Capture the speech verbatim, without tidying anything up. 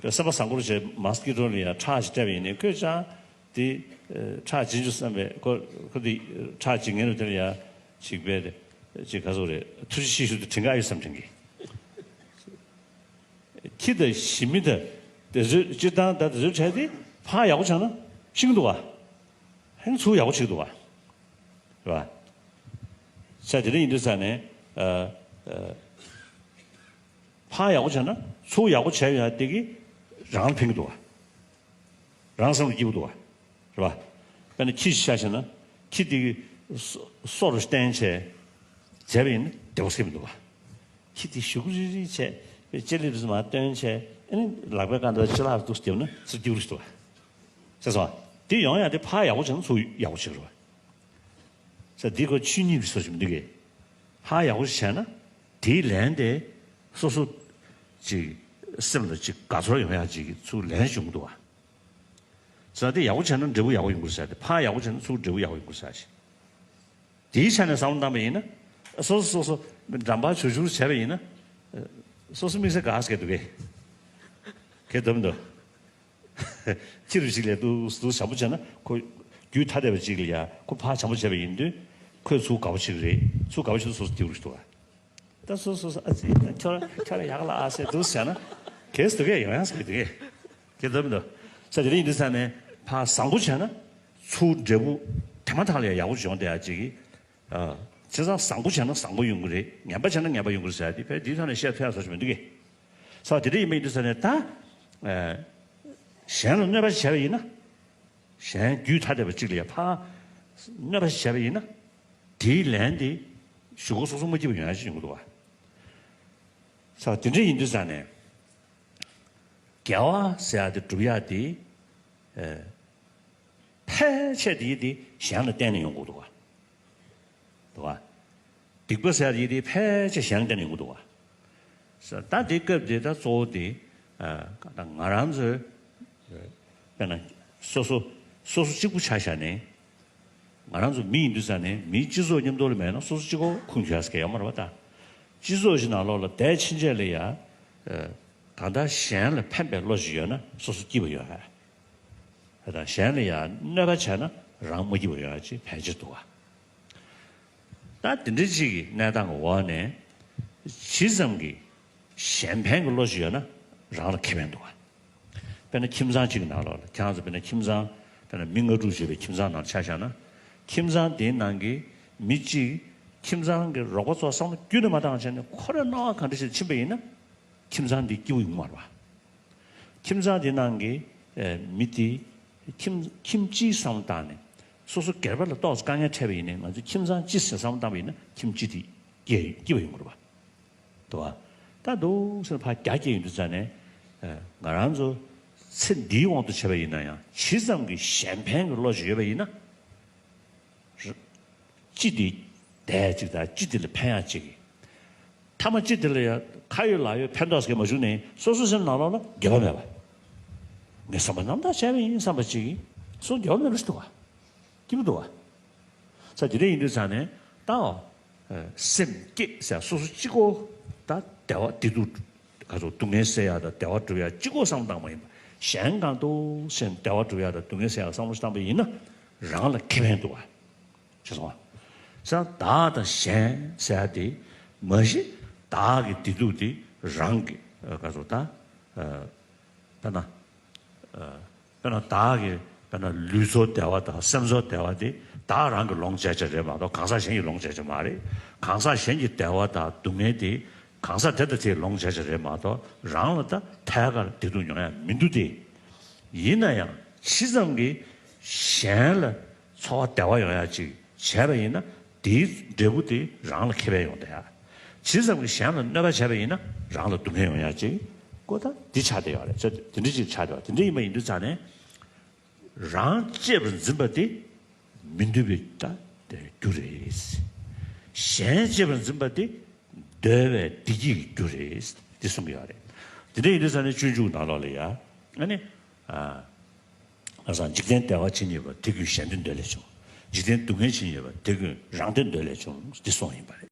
སེམས་པ་བཟང་པོ་བྱས་མོ་སི་ཀི་ཊོ་ལ་ཡ་ཁྲག་ཅིག་སྤྲད་པ་ཡིན་ནའི་ཁོས་ཅང་དེ་ཁྲག་སྦྱིན་རྒྱུ་བསམ་པས་ཁོ་ཁོ་དེ་ཁྲག་སྦྱིན་མཁན་རུ་དེ་ལ་ཡ་ཅིག་པས་ཅིག་ག་ཚོད་རེད། ཐུགས་རྗེ་ཆེ་ཞུ་དུ་དྲན་ག་ཡོད་བསམ་དྲན་གི། ཁྱི་དང་ཞི་མི་དང་དེ་ཚོའི་སྤྱིར་བཏང་ད་དེ་ཚོའི་གྲས་དེ་ཕར་ཡག་པོ་བྱུང་ན་ཤི་གི་འདུག་བ། ཧན་ཚུར་ཡག་པོ་བྱེད་ཀྱི་འདུག་བ། རེད་བ། ས་དེ་འདྲ་ཡིན་དུས་ས་ནས་ཨ་ཨ་ཕར་ཡག་པོ་བྱས་ན་ཚུར་ཡག་པོ་བྱས་ཡོང་ཡ་དེ་གིས་རང་ལ་ཕན་གྱི་འདུག་བ། རང་སེམས་ལ་སྐྱིད་པོ་འདུག་བ། རེད་བ། དཔེར་ན་ཁྱི་ཞིག་ཆ་བཞག་ན་ཁྱི་དེ་གིས་སོ་སོ་རུ་བསྟན་བྱས་བྱས་པ་ཡིན་ན་བདེ་པོ་སྐྱིད་པོ་འདུག་བ། ཁྱི་དེ་ཞུགས་རིལ་རིལ་བྱས་ལྕེ་ལེབ་ཙམ་མར་བཏོན་བྱས་ཨ་ནི་ལག་པའི་སྒང་དུ་ལྕེ་ལག་འདུག་སྟེར་ན་ཚུར་སྐྱིད་པོ་ཞིག་འདུག་བ། ཤེས་སོང་། དེ་ཡོང་ཡ་དེ་ཕར་ཡག་པོ་བྱས་ན་ཚུར་ཡག་པོ་བྱེད་རོགས། ས་འདི་ཁོ་ཆོས་ཉིད་ཀྱི་སོ་ཞིག་མི་འདུག་གས། ཕར་ཡག་པོ་བྱས་ན་དེའི་ལན་དེ་སོ་སོ་ཅིག་སེམས་ལ་ཅིག་དགའ་ཚོར་ཡོང་ཡ་ཅིག་ཚུར་ལན་ཞིག་ཡོང་གི་འདུག་བ། ས་དེ་ཡག་པོ་བྱས་ན་འབྲས་བུ་ཡག་པོ་ཡོང་གི་རེད་ཟེར་ཏེ་ཕར་ཡག་པོ་བྱས་ན་ཚུར་འབྲས་བུ་ཡག་པོ་ཡོང་གི་རེད་ཟེར་ཞིག་དེའི་ཆ་ནས་བསམ་བློ་བཏང་པ་ཡིན་ན། སོ་སོ་སོ་སོ་འགྲམ་པར་བྱུར་བྱུར་བྱས་པ་ཡིན་ན། སོ་སོ་དམིགས་བསལ་དགའ་སྐད་འདུག་གས། གལ་འདུག་མི་འདུག་ཁྱི་རུ་ཞིག་ལས་འདུག་འདུག་བྱམས་པོ་བྱས་ན་ཁོ་རྒྱུད་ཐ་དད་པ་ཅིག་ལ་ཡ་ཁོ་ཕར་བྱམས་པོ་བྱས་པ་ཡིན་དུས་ཁོས་ཚུར་དགའ་པོ་བྱེད་ཀྱི་རེད། ཚུར་དགའ་པོ་བྱེད་དུས་སོ་སོ་སྐྱིད་པོ་རེད་འདུག་ག་ད་སོ་སོ་སོ་ཨ་ཙི་ད་ཁྱོད་ཁྱོད་ལ་ཡག་ལ་ཨ་ཟེར་འདུག་ཟེར་ན་གལ་སྲིད་འདུག་གས་ཡོང་ཡ་ཟེར་གི་འདུག་གས། གལ་འདུག་མི་འདུག་ས་དེ་རིང་འདི་ས་ནས་ཕར་བཟང་པོ་བྱས་ན་ཚུར་འབྲས་བུ་དེ་མ་ཐག་ལ་ཡག་པོ་འབྱུང་བསྡད་ཡ་ཅིག་གི། ཨ། བྱས་ཙང་བཟང་པོ་བྱས་ན་བཟང་པོ་ཡོང་གི་རེད། ངན་པ་བྱས་ན་ངན་པ་ཡོང་གི་རེད་ཟེར་ཡ་དེ་ཕལ་དེའི་ཐོག་ནས་བཤད་ཐུབ་ཡ་བཟོ་ཞིག་མི་འདུག་གས། ས་དེ་འདྲ་ཡིན་པ་ཡིན་དུས་ས་ནས་ད། ཨ། གཞན་ལ་གནོད་པ་བྱས་པ་ཡིན་ན། གཞན་རྒྱུད་ཐ་དད་པ་གཅིག་ལ་ཡ་ཕར་གནོད་པ་བྱས་པ་ཡིན་ན། དེའི་ལན་དེ་གཞུག་གུ་སོ་སོ་མ་སྐྱིད་པ་ཡོང་ཡ་ཞིག་ཡོང་གི་འདུག་བ། ས་དེ་འདྲ་ཡིན་དུས་ས་ནས། དགེ་བ་ཟེར་ཡ་དེ་སྒྲུབ་ཡ་དེ། ཨ། ཕལ་ཆེར་དེ་དེ་གཞན་ལ་བརྟེན་ནས་ཡོང་དགོས་འདུག་ག་འདུག་ག་སྡིག་པ་ཟེར་ཡ་དེ་ཕལ་ཆེར་གཞན་ལ་བརྟེན་ནས་ཡོང་གི་འདུག་ག་ས་ད་དེ་སྐབས་དེ་ད་གཙོ་བོ་དེ་ཨ་ད་ང་རང་ཚོའི་དཔེར་ན་སོ་སོ་སོ་སོ་གཅིག་པུ་ཆ་བཞག་ནས་ང་རང་ཚོ་མི་ཡིན་དུས་ཙང་ནས་མིའི་སྤྱི་ཚོགས་མཉམ་དུ་ལ་མེད་ན་སོ་སོ་གཅིག་པོ་ཁུངས་འཁྱོལ་ཡ་ཟེར་གྱི་ཡོད་མ་རེད་པ། ད་སྤྱི་ཚོགས་ཤིག་ནང་ལོགས་ལ་བསྡད་ཕྱིན་ཆད་ལ་ཡ་ཨ་ད་ལྟ་གཞན་ལ་ཕན་པའི་བློ་ཞིག་ཡོད་ན་སོ་སོ་སྐྱིད་པ་ཡོད་ཨ། དེ་དང་གཞན་ལ་ཡང་གནོད་པ་བྱས་ན་རང་མ་སྐྱིད་པ་ཡོང་ཡ་ཅིག་ཕལ་ཆེར་འདུག་ག་ད་དེ་འདྲ་ཅིག་གི་གནས་སྟངས་ཀྱི་འོག་ནས་ཇི་ཙམ་གྱིས་གཞན་ཕན་གྱི་བློ་ཞིག་ཡོད་ན་རང་ལ་ཁེ་ཕན་འདུག་ག་དཔེར་ན་ཁྱིམ་ཚང་གཅིག་གི་ནང་ལོགས་ལ་ཁྱེད་རང་ཚོ་དཔེར་ན་ཁྱིམ་ཚང་དཔེར་ན་མི་ལྔ་དྲུག་ཡོད་པའི་ཁྱིམ་ཚང་ནང་ཆ་བཞག་ན། ཁྱིམ་ཚང་དེའི་ནང་གི་མི་གཅིག་ཁྱིམ་ཚང་གི་རོགས་པ་ཚོ་བསམ་བློ་རྒྱུན་ནས་མ་བཏང་བྱས་ནས་ཁོ་རང་སྣང་བ་གང་འདྲ་ཞིག་ཕྱིན་པ་ཡིན་ན། ཁྱིམ་ཚང་འདི་སྐྱིད་པོ་ཡོང་མ་རེད་པ། ཁྱིམ་ཚང་འདི་ནང་གི་ཨེ་མི་དེ་ཁྱིམ་ཁྱིམ་སྤྱིའི་བསམ་བློ་བཏང་ནས་སོ་སོ་སྒེར་པ་ལ་ཏོག་ཙམ་དཀའ་ངལ་འཕྲད་པ་ཡིན་ནའི་ང་ཚོས་ཁྱིམ་ཚང་སྤྱི་ཟེར་བསམ་བློ་བཏང་པ་ཡིན་ན་ཁྱིམ་སྤྱི་དེ་སྐྱིད་སྐྱིད་པ་ཡོང་གི་རེད་པ། འདུག་པ། ད་འདུག་སེ་ཕར་རྒྱ་སྐྱེད་ཡོང་དུས་ཙང་ནས་ཨེ་ང་རང་ཚོ་ཚེ་འདིའི་དབང་དུ་བྱས་པ་ཡིན་ན་ཡང་ཇི་ཙམ་གྱི་གཞན་ཕན་གྱི་བློ་ཞིག་ཡོད་པ་ཡིན་ན། སྤྱི་དེ་བདེ་ཅིག་དང་སྤྱི་དེ་ལ་ཕན་ཡག་ཅིག་ཐ་མ་སྤྱི་དེ་ལ་ཡང་ཁ་ཡོད་ལག་ཡོད་ཕན་ཐོགས་ཟེར་མ་བྱུང་ནས་སོ་སོ་སེམས་ནང་ལོགས་ལ་འགྱོད་པ་མེད་པ། ངས་བསམ་པ་རྣམ་དག་བྱས་པ་ཡིན་བསམ་པ་ཅིག་སོ་འགྱོད་པ་མེད་པ་ཞིག་འདུག་ག་སྐྱིད་པོ་འདུག་ག་ས་དེ་འདྲ་ཡིན་དུས་ཙང་ནས་ད་སེམས་བསྐྱེད་ཟེར་སོ་སོ་གཅིག་པོ་ད་བདེ་བ་བདེ་སྡུག་ག་ཚོད་སྡུག་བསྔལ་སེལ་ཡག་དང་བདེ་བ་སྒྲུབ་ཡག་གཅིག་པོ་བསམ་བཏང་བ་ཡིན་པ། གཞན་གང་དུ་སེམས་བདེ་བ་སྒྲུབ་ཡག་དང་སྡུག་བསྔལ་སེལ་ཡག་བསམ་བློ་བཏང་པ་ཡིན་ན་རང་ལ་ཁེ་ཕན་འདུག་ག་ཤེས་སོང་ང་། ས་བདག་དང་གཞན་ཟེར་ཡག་དེ་མ་གཞི་བདག་གི་བདེ་སྡུག་དེ་རང་གི་ག་ཚོད་ད་དཔེར་ན། དཔེར་ན་བདག་གི་དཔེར་ན་ལུས་སྲོག་བདེ་བ་དང་སེམས་ཚོར་བདེ་བ་དེ་བདག་རང་གི་ལོངས་སྤྱད་བྱ་རེད་མ་གཏོགས་གང་ཟག་གཞན་གྱི་ལོངས་སྤྱད་བྱ་མ་རེད། གང་ཟག་གཞན་གྱི་བདེ་བ་དང་སྡུག་བསྔལ་དེ་གང་ཟག་དེ་དང་དེའི་ལོངས་སྤྱད་བྱ་རེད་མ་གཏོགས་རང་ལ་ད་ཐད་ཀར་བདེ་སྡུག་མྱོང་ཡ་མི་འདུག་སྟེ། ཡིན་ན་ཡང་ཇི་ཙམ་གྱིས་གཞན་ལ་ཚོར་བ་བདེ་བ་ཡོང་ཡ་ཅིག་བྱས་པ་ཡིན་ན་དེའི་འབྲས་བུ་དེ་རང་ལ་ཁེ་ཕན་ཡོང་བསྡད་ཡ། ཇི་ཙམ་གྱིས་གཞན་ལ་གནོད་པ་བྱས་པ་ཡིན་ན་རང་ལ་སྡུག་བསྔལ་ཡོང་ཡ་ཅིག་ཀོ་ད་འདི་ཆགས་བསྡད་ཡོད་རེད། ཚེ་དེ་འདྲ་ཅིག་ཆགས་བསྡད་ཡོད་རེད། དེ་འདྲ་ཡིན་པ་ཡིན་དུས་ཙང་ནས་རང་གཅེས་པར་འཛིན་པ་དེ་མི་འདོད་པའི་ད་རྒྱུ་རེད། གཞན་གཅེས་པར་འཛིན་པ་དེ་འདོད་པའི་བདེ་སྐྱིད་ཀྱི་རྒྱུ་རེད། འདི་གསུང་གི་ཡོད་རེད། དེ་འདྲ་ཡིན་དུས་ཙང་ནས་སྤྱོད་འཇུག་ནང་ལོགས་ལ་ཡ་ཨ་ནི། ཨ། ལྷག་བསམ་འཇིག་རྟེན་བདེ་བ་ཇི་སྙེད་པ། དེ་ཀུན་གཞན་དོན་འདོད་ལས་བྱུང་། འཇིག་རྟེན་སྡུག་བསྔལ་ཇི་སྙེད་པ། དེ་ཀུན་རང་དོན་འདོད་ལས་བྱུང་། འདི་གསུངས་ཡིན་པ་རེད།